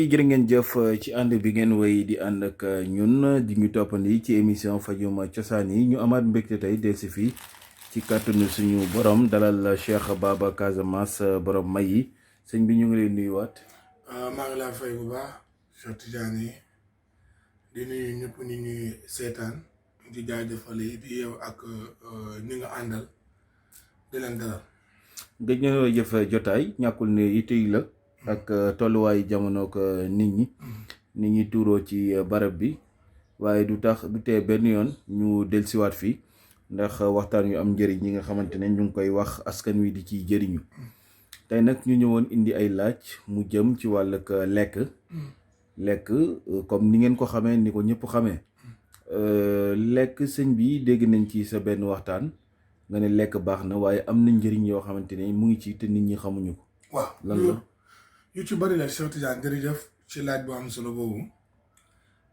mbokk yi jërë ngeen jëf ci ànd bi ngeen wéy di ànd ak ñun di ñu toppandi ci émission fajum cosaan yi ñu amaat mbégte tey delsi fii ci kàttanu suñu borom dalal Cheikh Baba Casamance borom may yi sëñ bi ñu ngi lay nuyuwaat. maa ngi laa fay bu baax Cheikh Tidiane yi di nuyu ñëpp ñu ñuy seetaan di jaajëfal yi di yow ak ñi nga àndal di leen dalal. gëj na jëf jotaay ñàkkul ne yitte yi la. ak tolluwaayu jamono ak nit ñi tuuroo ci barab bi waaye du tee benn yoon ñu dellusiwaat fii ndax waxtaan yu am njëriñ ñi nga xamante ne ñu ngi koy wax askan wi di ci jëriñu tey nag ñu ñëwoon indi ay laaj mu jëm ci wàllug lekk comme ni ngeen ko xamee ni ko ñëpp xamee lekk sëñ bi dégg nañ ci sa benn waxtaan nga ne lekk baax na waaye am na njëriñ yoo xamante ne mu ngi ci te nit ñi xamuñu ko. waaw lan la. yu ci bari la Cheikh Tidiane jërëjëf ci laaj bu am solo boobu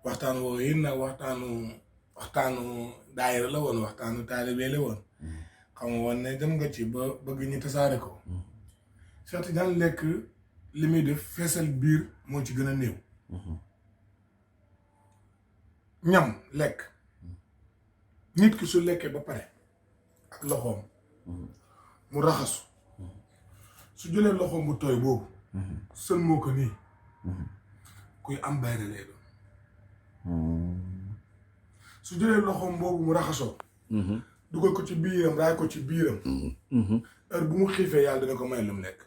waxtaan woowu yi nag waxtaanu daayira la woon waxtaanu taalibe la woon xam nga woon ne dem nga ci ba bëgg ñu tasaare ko Cheikh Tidiane lekk li muy def feesal biir moo ci gën a néew ñam lekk nit ki su lekkee ba pare ak loxoom mu raxasu su jëlee loxoom bu tooy boobu sën moo ko nii kuy am bayre lay doon su jëlee loxoom boobu mu raxasoo dugal ko ci biiram raay ko ci biiram heure bu mu xiifee yàlla dina ko may lu mu lekk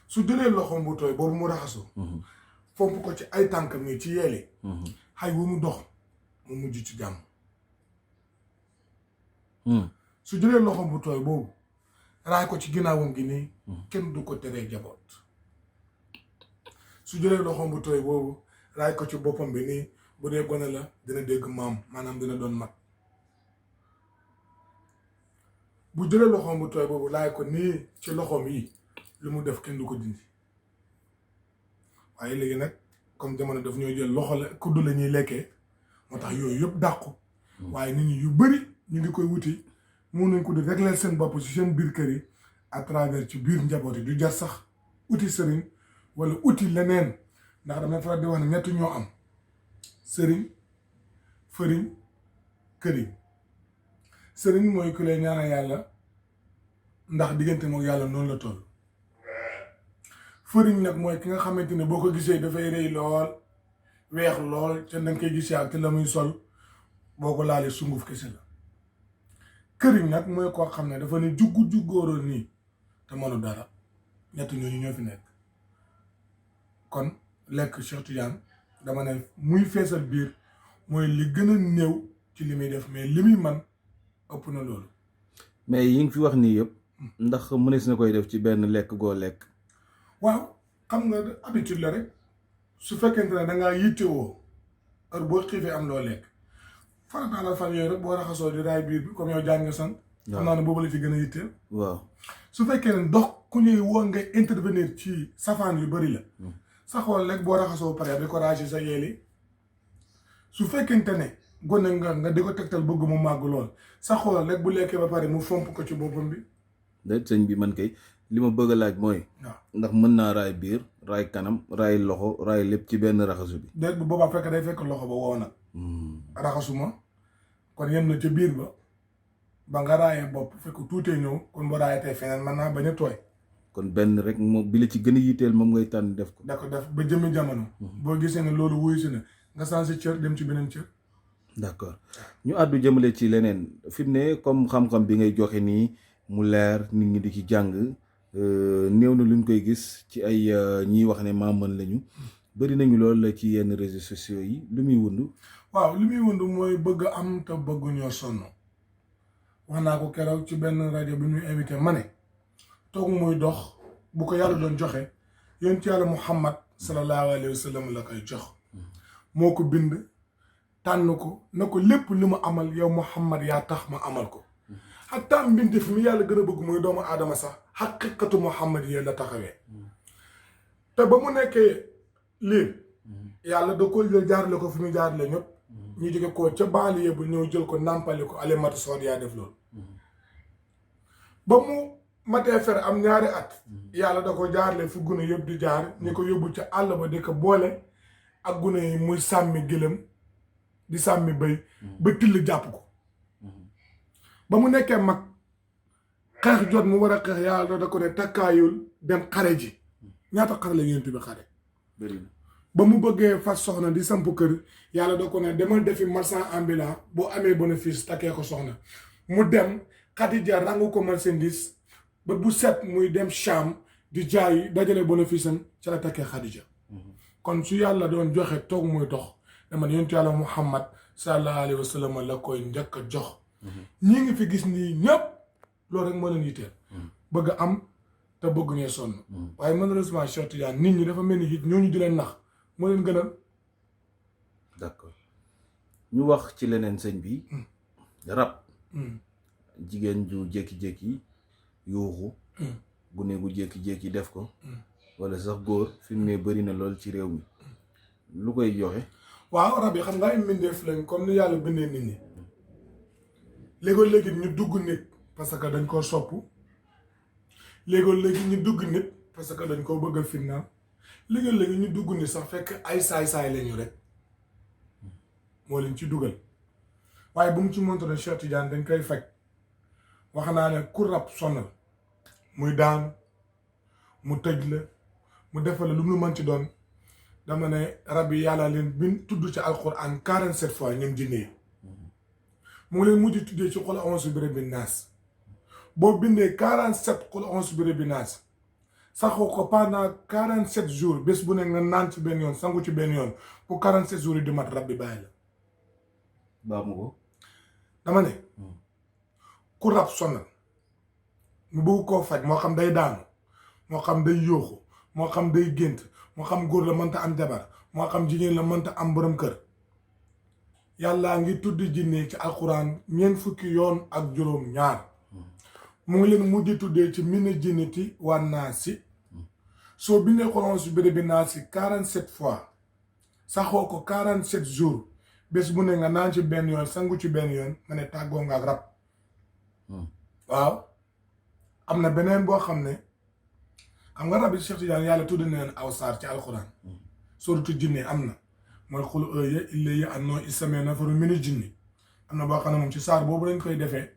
su jëlee loxoom bu tooy boobu mu raxasoo fomp ko ci ay tànkam nii ci yeeli xay wu mu dox mu mujj ci jàmm su jëlee loxoom bu tooy boobu raay ko ci ginnaawam gi nii kenn du ko teree jaboot su jëlee loxoom bu tooy boobu raay ko ci boppam bi nii bu dee gone la dina dégg maam maanaam dina doon mag bu jëlee loxoom bu tooy boobu raay ko nii ci loxoom yi lu mu def kenn du ko dindi waaye léegi nag comme jamono daf ñoo jël loxo la kuddu la ñuy lekkee moo tax yooyu yëpp dàqu waaye nit ñi yu bëri ñu ngi koy wuti mun nañ ko di régler seen bopp ci seen biir kër yi à travers ci biir njaboot yi du jar sax uti sëriñ wala uti leneen ndax damay faral di wax ne ñett ñoo am sëriñ fëriñ këriñ sëriñ mooy ku lay ñaanal yàlla ndax diggante moom yàlla noonu la toll fëriñ nag mooy ki nga xamante ne boo ko gisee dafay rëy lool weex lool te danga koy gisee ak te la muy sol boo ko laalee sunguf kese la këriñ nag mooy koo xam ne dafa ne juggóoroon nii te mënu dara ñett ñooñu ñoo fi nekk kon lekk Cheikh Tidiane dama ne muy feesal biir mooy li gën a néew ci li muy def mais li muy man ëpp na loolu mais yi nga fi wax nii yëpp ndax mënees na koy def ci benn lekk goo lekk waaw xam nga habitude la rek su fekkente ne dangaa yittewoo heure boo xiifee am loo lekk farataala fan yooyu rek boo raxasoo di raay biir bi comme yow jàng nga sant xam naa ne boobu la ci gën a yitteel waaw su fekkee ne dox ku ñuy woon nga intervenir ci safaan yu bari la sa xool rek boo raxasoo pare di ko ranger sa yeeli su fekkente ne gone nga di ko tegtal bëgg mu màgg lool sa xool rek bu lekkee ba pare mu fomp ko ci boppam bi da sëñ bi man kay li ma bëgg a laaj mooy ndax mën naa raay biir raay kanam raay loxo raay lépp ci benn raxasu bi déet bu boobaa fekk day fekk loxo ba wow nag raxasuma kon yem na ca biir ba nga raayee bopp fekk tuutee ñëw kon boo raayee tey feneen mën naa bañ a tooy kon benn rek moom bi la ci gën a yitteel moom ngay tànn def ko da ko def ba jëmmi jamono boo gisee ne loolu wuyu si na nga changé cër dem ci beneen cër d'accord ñu àddu jëmale ci leneen fi mu ne comme xam-xam bi ngay joxe nii mu leer nit ñi di ci jàng néew na luñ koy gis ci ay ñiy wax ne maaman lañu bëri nañu lool la ci yenn réseaux sociaux yi lu muy wund waaw li muy wund mooy bëgg am te bëgg ñoo sonn wax naa ko keroog ci benn rajo bi ñuy invité ma ne toog muy dox bu ko yàlla doon joxe yonent yàlla Muhammad sallallahu alayhi wa sallam la koy jox moo ko bind tànn ko na ko lépp li mu amal yow Muhammad yaa tax ma amal ko xataa mbinte fi mu yàlla gën a bëgg muy doomu aadama sax xaqiqatu Muhammad yee la taxawee te ba mu nekkee lii yàlla da ko jël jaarale ko fi mu jaarale ñëpp ñu jóge ko ca banlieue bu ñëw jël ko nàmpale ko alimatu sood yaa def loolu ba mu matee fer am ñaari at yàlla da ko jaarle fu gune yëpp di jaar ñi ko yóbbu ca àll ba di ko boole ak gune yi muy sàmmi gëlëm di sàmmi bëy ba till jàpp ko ba mu nekkee mag xeex jot mu war a xeex yàlla da ko ne takkaayul dem xare ji ñaata xare la yonent bi xare ba mu bëggee fas soxna di samp kër yàlla da ko ne demal defi marchand ambulant boo amee bénéfice takkee ko soxna mu dem Xadija rangu ko marchandise ba bu set muy dem Cham di jaay dajale bénéfice am ca la takkee Xadija kon su yàlla doon joxe toog muy dox dama ne yonentu yàlla Muhammad sallallahu alayhi wa sallam la koy njëkk a jox ñi ngi fi gis nii ñëpp loolu rek moo leen yitteel bëgg am te bëgg ñee sonn waaye malheureusement Cheikh Tidiane nit ñi dafa mel ni it ñooñu di leen nax moo leen gënal. d'accord ñu wax ci leneen sëñ bi rab jigéen ju jékki-jékki yuuxu gune gu jékki-jékki def ko wala sax góor fi mu ne bëri na lool ci réew mi lu koy joxe. waaw rab yi xam nga ay mbindeef lañ comme ni yàlla bindee nit ñi léegoo-léegi ñu dugg nit parce que dañ koo sopp léegoo-léegi ñu dugg nit parce que dañ koo bëgg a fitnaal léegi-léegi ñu dugg ni sax fekk ay saay-saay lañu rek moo leen ci dugal waaye bu mu ci montre Cheikh Tidiane dañ koy faj wax naa ne ku rab sonal muy daan mu tëj la mu defal la lu mu mën ci doon dama ne rab yi yàlla leen bin tudd ci alquran 47 fois ñoom jinne yi mu ngi leen mujj tuddee ci qul a'uuzu bi rabbin naas boo bindee 47 qul a'uuzu bi rabbin naas saxoo ko pendant 47 jours bés bu ne nga naan ci benn yoon sangu ci benn yoon pour 47 jours yi di mat rab bi bàyyi la. baamu ko. dama ne ku rab sonal mu bëgg koo faj moo xam day daanu moo xam day yooxu moo xam day gént moo xam góor la mënta am jabar moo xam jigéen la mënta am borom kër yàlla ngi tudd jinne ci alxuraan ñeent fukki yoon ak juróom ñaar mu ngi leen mujj tuddee ci mina jinnati wan naasi soo bindee qul a'uuzu bi rabbin naasi 47 fois saxoo ko 47 jours bés bu ne nga naan ci benn yoon sangu ci benn yoon ma ne tàggoo nga ak rab waaw am na beneen boo xam ne xam nga rab yi Cheikh Tidiane yàlla tudd na leen aw saar ci alxuraan surtout jinne am na mooy xul ilayya annoo istamee nafaru mina jinni am na boo xam ne moom ci saar boobu lañ koy defee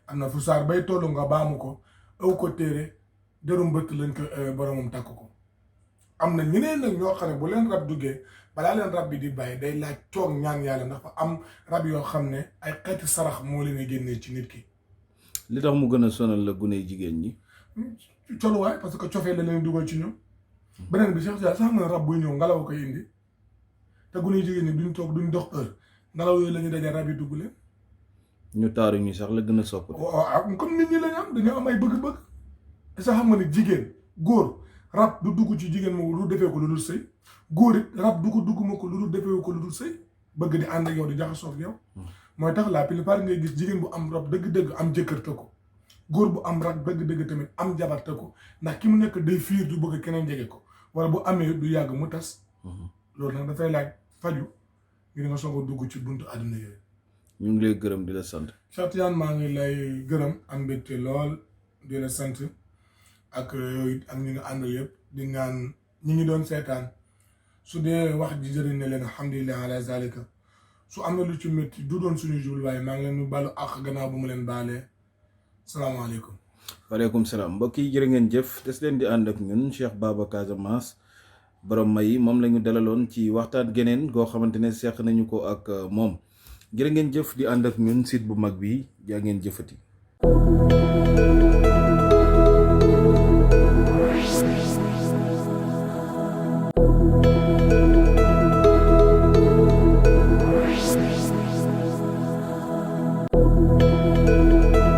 am na fu saar bay tollu nga baamu ko aw ko téere derum bëtt lañ ko boromam takk ko am na ñeneen nag ñoo xam ne bu leen rab duggee balaa leen rab bi di bàyyi day laaj toog ñaan yàlla ndax fa am rab yoo xam ne ay xeeti sarax moo leen a génnee ci nit ki. li tax mu gën a sonal la gune jigéen ñi. coluwaay parce que cofee la leen dugal ci ñoom. beneen bi Cheikh Tidiane sax na rab buy ñëw ngelaw koy indi te gune jigéen ñi duñ toog duñ dox heure ngelaw yooyu la ñuy daje rab yi dugg leen. ñu taaru ñu sax la gën a sopp. waaw comme nit ñi lañ am dañoo am ay bëgg-bëgg. te sax xam nga ne jigéen góor rab du dugg ci jigéen moom lu defee ko lu dul sëy góor it rab du ko dugg ma ko lu dul defee ko lu dul sëy bëgg di ànd ak yow di jaxasoo ak yow. mooy tax la plupart ngay gis jigéen bu am rab dëgg-dëgg am jëkkër te ko góor bu am rab dëgg-dëgg tamit am jabar te ko ndax ki mu nekk day fiir du bëgg keneen jege ko wala bu amee du yàgg mu tas. loolu nag dafay laaj faju ngir nga soog a dugg ci buntu àdduna yooyu. ñu ngi lay gërëm di la sant. Cheikh Tidiane maa ngi lay gërëm am mbégte lool di la sant ak yooyu ak ñi nga àndal yëpp di naan ñi ngi doon seetaan su dee wax ji jëriñ ne leen alhamdulilah ala zalika su am na lu ci métti du doon suñu jublu waaye maa ngi leen di balu ak gannaaw bu mu leen baalee salaamaaleykum. waaleykum salaam mbokk yi jërë ngeen jëf des leen di ànd ak ñun Cheikh Baba Casamance borom may moom la ñu dalaloon ci waxtaan geneen goo xamante ne seq nañu ko ak moom jërë ngeen jëf di ànd ak ñun site bu mag bi jaa ngeen jëfati.